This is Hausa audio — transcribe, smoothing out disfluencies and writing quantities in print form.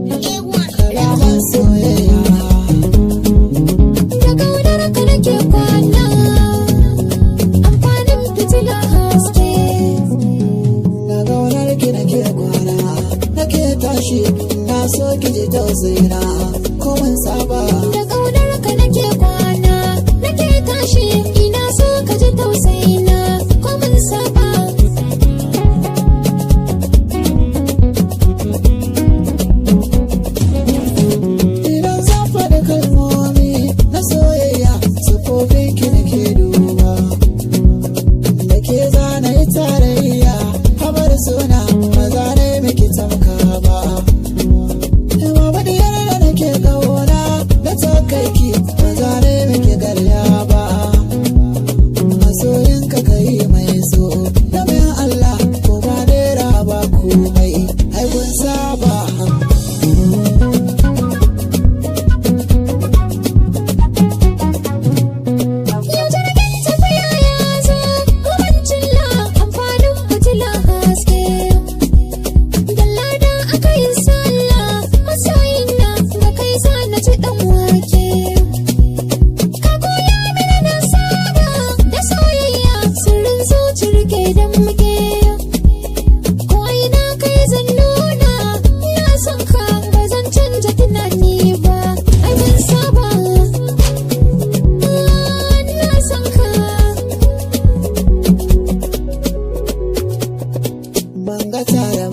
Kalaman soyayya. Da ƙaunar ka nake kwana, amfanin fitila haske. Na gaunar ki nake kwana, nake tashi, na so ki ji tausayina ko mun saba. Da ƙaunar ka nake kwana, nake tashi, ina so ka ji tausayina ko mun saba. Idan zan faɗi kalmomi na soyayya, sufofin ki nake duba. Da ke zana yi tarayya, habar suna ba za na yi miki tamka ba. Mama diyar da nake ƙauna da ta kai ki, ba za na yi miki garya ba. Masoyinka ka yi mai so, domin Allah ko ba naira ba komai, ai kun saba. Yau jirgin tafiya ya zo, kuma cilla, amfanin fitila haske. Dalla da aka yi sallah, masoyina da kai za na ci ɗan wake. Ka koya mini na saba da soyayya, sirrin zuci rike don muke. Ko ina kai zan nuna, ina son ka ba zan canja tunani ba, ai mun saba. Ina son ka. Ban ga tare